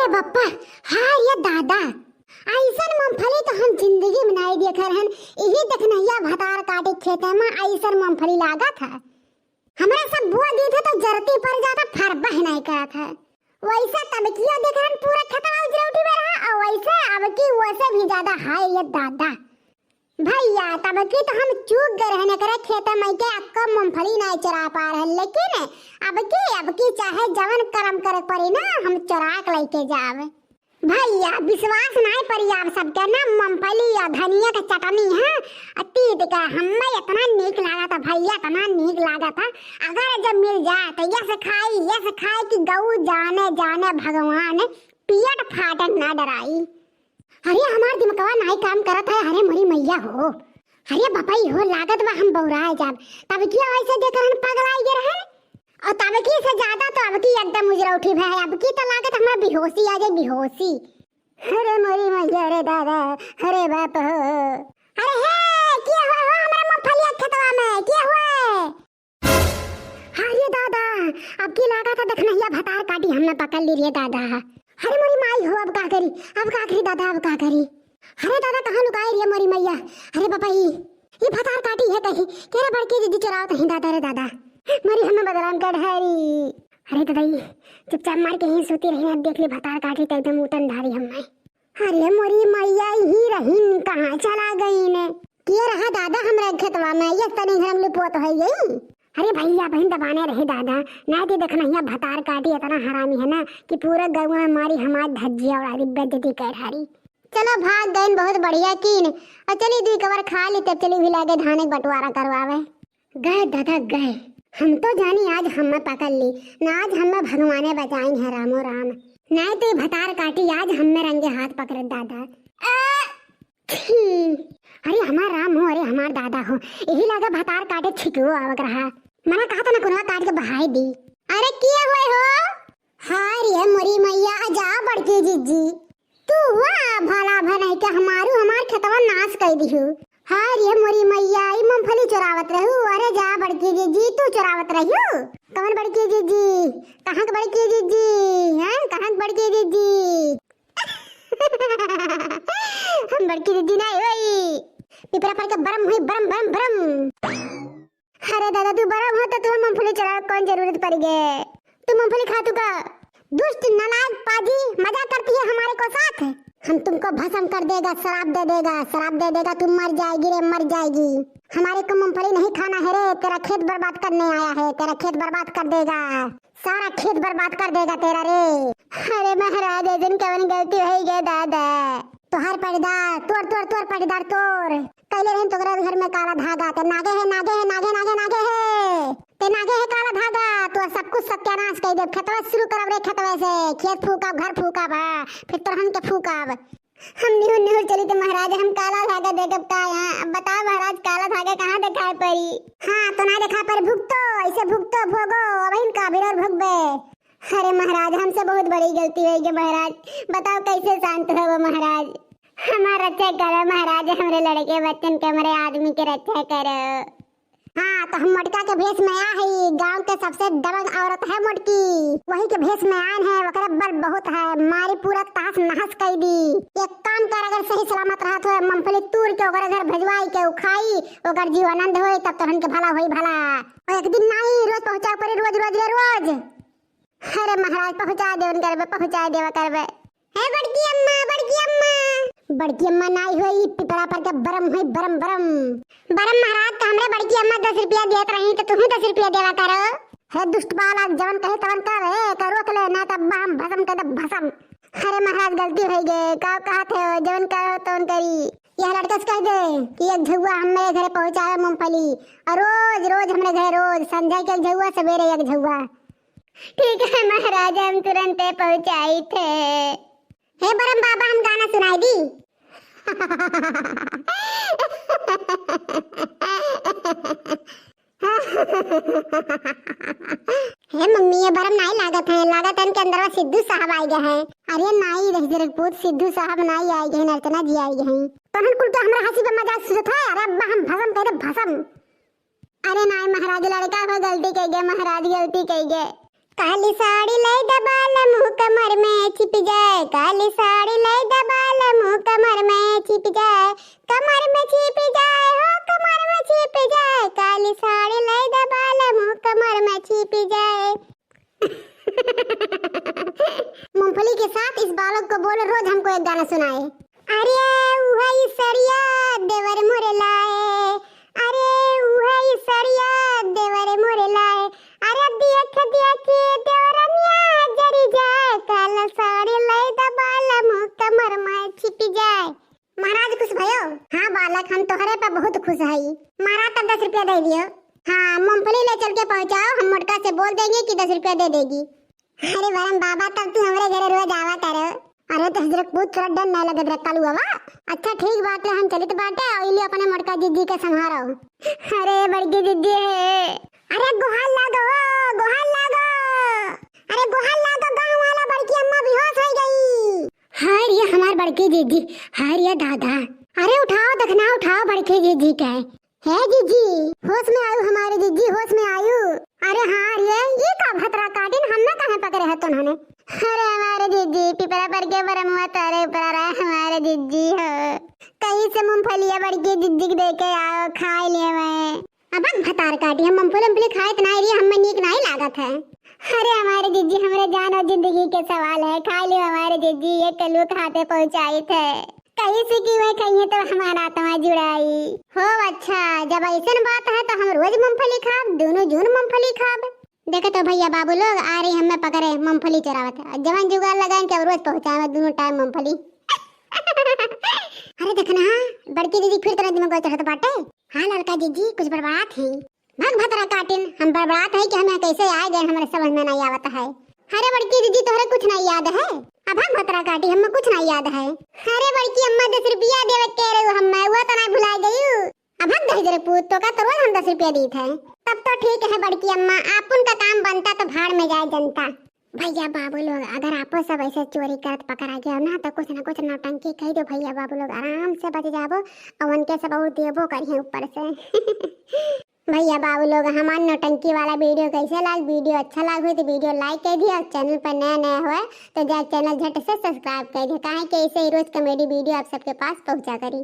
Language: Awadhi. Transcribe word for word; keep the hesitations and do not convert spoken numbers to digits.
बप्पा, हाय रे दादा, अइसन मूंगफली तो हम जिंदगी में नाई देखे रहन। इही देखनहिया भतार काटी खेते में अइसन मूंगफली लागत है। हमरा सब बुआ दी थे तो जरती पर जाता, फरबह नाई करत है। वैसे तबकियो देख रहन पूरा खेतवा उजरौटी में रहा, और वैसे अबकी वैसे भी ज्यादा। हाय रे दादा, भैया, तबकी तो हम चूक गए रहन, एकरे खेते में के अक्को मूंगफली नाई चुरा पा रहन, लेकिन अबकी, अबकी चाहे जवन करम करे पड़ी ना, हम चुरा के लेके जाब। भैया, विश्वास नाई पड़ी आप सबके ना, मूंगफली या धनिया के चटनी है, आ तीत के हमें इतना नीक लागत है भैया, इतना नीक लागत है। अगर जब मिल जाए तो यस खाई, यस खाई कि गऊ जाने, जाने भगवान, पियट फाटन ना डराई। अरे, हमार दिमकवा नाई काम करत है। अरे मोरी मैया हो, अरे बपई हो, लागत बा हम बौराए जाब। तबकी वैसे देख रहन पगलाई गे रहन, और तबकी से ज्यादा तो अबकी एकदम उजरौठी भय है। अबकी तो लागत हमरा बेहोशी आ जाए, बेहोशी। अरे मोरी मैया रे दादा, अरे बाप हो। अरे हे, के हुए हो हमरा मूंगफलिया खेतवा में, के हुए? अरे दादा, अबकी लागत है देखनहिया भतार काटी हमें पकड़ ली रे दादा। अरे मोरी माई हो, अब का करी, अब का करी दादा, अब का करी? अरे दादा, कहाँ लुकाए रे मोरी मैया? अरे बपई, ये भतार काटी है कहीं, केरा बड़की दीदी चुरावत नहीं दादा रे दादा। मोरी हमें बदनाम कर ढारी। अरे दादा, ये चुपचाप मार के यहीं सोती रही, अब देख ली भतार काटी तो एकदम उतन ढारी हमें। अरे मोरी मैया, ही रहीन, कहाँ चला गईन? के रहा दादा हमरा खेतवा में, ये तनी घर में लुपोत है यही। अरे भैया बहन दबाने रहे दादा, ना तो देखनहिया भतार काटी इतना हरामी है ना कि पूरा गौवा में मारी हमार धज्जिया उड़ा दी, बेइज्जती कर हारी। चलो भाग गईन, बहुत बढ़िया कीन। और चली दुई कवर खा ली, तब चली भी लागे धाने बंटवारा करवावे। गए दादा गए, हम तो जानी आज हमें पकड़ ली, ना आज हमें भगवाने बचाइन है रामो राम। नाई तो ये भतार काटी आज हमें रंगे हाथ पकड़े दादा। आ, छी। अरे हमार राम हो, अरे हमार दादा हो, यही लागे भतार काटे छिटुओ आवक रहा। मना कहा था ना कुनवा काट के बहाई दी। अरे किया हुए हो? हाय रे मोरी मैया, आ जा बड़की जिज्जी। तू हुआ भला भनई के हमारू हमार खेतवा नाश कर दिहू। हाय रे मोरी मैया, ई मूंगफली चुरावत रहू। अरे जा बड़की जिज्जी, तू चुरावत रहू। कौन बड़की जिज्जी? कहाँ के बड़की जिज्जी? हैं? कहाँ के बड़की जिज्जी? हम बड़की जिज्जी नाई होई। पिपरा पर के बरम होई, बरम, बरम, बरम। अरे दादा, तू बरम हो तो तू मूंगफली चुरावे कौन जरूरत पड़ गए? तू मूंगफली खा तू का? दुष्ट नालायक पाजी, मजाक करती है हमारे को साथ। हम तुमको भस्म कर देगा, श्राप दे देगा, श्राप दे देगा, तुम मर जाएगी रे, मर जाएगी। हमारे को मूंगफली नहीं खाना है रे, तेरा खेत बर्बाद करने आया है, तेरा खेत बर्बाद कर देगा, सारा खेत बर्बाद कर देगा तेरा रे। अरे महाराज, ऐसन कवन गलती होई गए दादा? तोहार पटीदार, तोर, तोर, तोर पटीदार, तोर। कैले रहन तोकरे घर में काला धागा, ते नागे है, नागे है, नागे, नागे, नागे है। ते नागे है काला धागा, तोर सब कुछ सत्यानाश कर देब। खेतवा से शुरू करब रे, खेतवा से। खेत फूकब, घर फूकब, हाँ, फिर तोरहन के फूकब। हम निहुर निहुर चली तो महाराज, हम काला धागा देखब का यहाँ? अब बताओ महाराज, काला धागा कहाँ देखाई पड़ी? हाँ, तो ना देखा पर भुगतो, ऐसे भुगतो, भोगो, अब इनका बिरोर भुगबे। अरे महाराज, हमसे बहुत बड़ी गलती होई गई महाराज, बताओ कैसे शांत होबो महाराज? हमार रक्षा करो महाराज, हमरे लड़के बच्चन के, हमरे आदमी के रक्षा करो। हाँ, तो हम मोटका के भेष में आ हई, गांव के सबसे दबंग औरत है मोटकी, वही के भेष में आन है, ओकरे बल बहुत है, मारी पूरा तहस नहस कई दी। एक काम कर, अगर सही सलामत रहत हो, मूंगफली तूर के ओकरे घर भेजवाई के उ खाई, ओकर जीव आनंद होई, तब तोहन के भला होई भला। और एक दिन नाई, रोज पहुंचा पड़ी, रोज, रोज रे रोज। अरे महाराज, पहुँचा देवन करबे, पहुँचा देवा करबे। हे बड़की अम्मा, बड़की अम्मा। बड़की अम्मा नाई होई, पिपरा पर के बरम होई, बरम, बरम। बरम महाराज, तो हमरे बड़की अम्मा दस रुपया देत रही, तो तुहू दस रुपया देवा करो। हे दुष्ट बालक, जवन कहे तवन कर, ए, का रोक ले, ना तब हम भसम कर दे, भसम। अरे महाराज, गलती होई गए, का कहत है, जवन कहो तवन करी। यह लड़का से कह दे कि एक झउआ हमरे घरे पहुँचावे मूंगफली, और रोज, रोज हमरे घरे, रोज संझा के एक झउआ, सवेरे एक झउआ। ठीक है महाराज, हम तुरंते पहुँचाई थे। हे बरम बाबा, हम गाना सुनाई दी। हे मम्मी, ये बरम नाई लागत है, लागत है इनके अंदरवा सिद्धू साहब आई गए हैं। अरे नाई रही जरकपूत, सिद्धू साहब नाई आई गए हैं, अर्चना जी आई गए हैं। तोहन कुल तो हमरा हंसी पे मजाक सुझत है। अरे अब्बा, हम भसम कह दे, भसम। अरे नाई महाराज, लड़का हो गलती कह गए महाराज, गलती कह गए। काली साड़ी लाई दबाल मुँह कमर में चिप जाए। काली साड़ी लइ द बालमु, कमर में छिप जाए, कमर में छिप जाए हो, कमर में छिप जाए। काली साड़ी लइ द बालमु, कमर में छिप जाए। मूंगफली के साथ इस बालक को बोलो, रोज हमको एक गाना सुनाए। अरे उहइ सरिया देवर मोरे लाए, अरे उहइ सरिया देवर मोरे लाए। अरे देख देख देवरनिया जरि जाए, काला साड़ी लइ द बालमु, कमर में छिप जाए। महाराज खुश भयो? हाँ बालक, हम तोहरे पे बहुत खुश हई। मारा तब दस रुपया दे दियो। हाँ, मूंगफली ले चल के पहुँचाओ, हम मोटका से बोल देंगे कि दस रुपया दे देगी। अरे बरम बाबा, तब तू हमरे घरे रोज आवा करो। अरे तो हजरक पूत, तोरा डर नहीं लगत रे कलुआ? अच्छा ठीक बात है, हम चलित बाटे और इली अपने मोटका जिज्जी के संभारो। अरे बड़की जिज्जी है। अरे गोहार लागो, गोहार लागो। अरे गोहार लागो, गाँव वाला बड़की अम्मा बेहोश होइ गई। हाय रे हमार बड़की जिज्जी, हाय रे दादा। अरे उठाओ दखना, उठाओ बड़की जिज्जी के। हे जिज्जी, होश में आयु हमारे जिज्जी, होश में आयु। अरे हाँ रे, ये का भतरा काटिन, हमें काहे पकड़े है तुन्होंने? अरे हमारे जिज्जी, पिपरा पर के बरमुआ तारे ऊपर आ रहा है हमारे जिज्जी हो। कहीं से मूंगफलिया बड़की जिज्जी के दे के आओ, खाए ले मैं। अब भतार काटी, हम मूंगफली, मूंगफली खाए तो नहीं रही, हमें नीक नहीं लागत है। अरे हमारे जिज्जी, हमरे जान और जिंदगी के सवाल है, खा लियो हमारे जिज्जी, ये कलू खाते पहुँचाई थे। कहीं से की वह कहिए तो हमारा आत्मा जुड़ाई हो। अच्छा, जब ऐसन बात है तो हम रोज मूंगफली खाब, दोनों जून मूंगफली खाब। देखे तो भैया बाबू लोग आ रही, हमें पकड़े मूंगफली चोरावत है। जवन जुगाड़ लगाएं कि अब रोज पहुँचावे दोनों टाइम मूंगफली। अरे देखना, बड़की दीदी फिर तोरा दिमाग चढ़त बाटे। हाँ लड़का जिज्जी, कुछ बड़बड़ात ही। भाग भतरा काटिन, हम बड़बड़ात है कि हमें कैसे आ गए, हमारे समझ में नहीं आवत है। अरे बड़की दीदी, तोहरे कुछ नहीं याद है? अब भाग भतरा काटी, हमें कुछ नहीं याद है। अरे बड़की अम्मा, दस रुपया देवे के रहे हमें, वो तो नहीं भुला गई। अब भाग दहिजरे पूत, तो का तो रोज हम दस रुपया दीत है। तब तो ठीक है बड़की अम्मा, आप उनका काम बनता तो भाड़ में जाए जनता। भैया बाबू लोग, अगर आपो सब ऐसे चोरी करत पकड़ा गया ना, तो कुछ ना कुछ नौटंकी कह दो भैया बाबू लोग, आराम से बच जाबो और उनके सब और देबो करिए ऊपर से। भैया बाबू लोग, हमार नौटंकी वाला वीडियो कैसे लाग? वीडियो अच्छा लाग हो तो वीडियो लाइक कर दिया, और चैनल पर नया नया हुआ तो जा चैनल झट से सब्सक्राइब कर दिया, काहे कि ऐसे ही रोज कॉमेडी वीडियो आप सबके पास पहुँचा करी।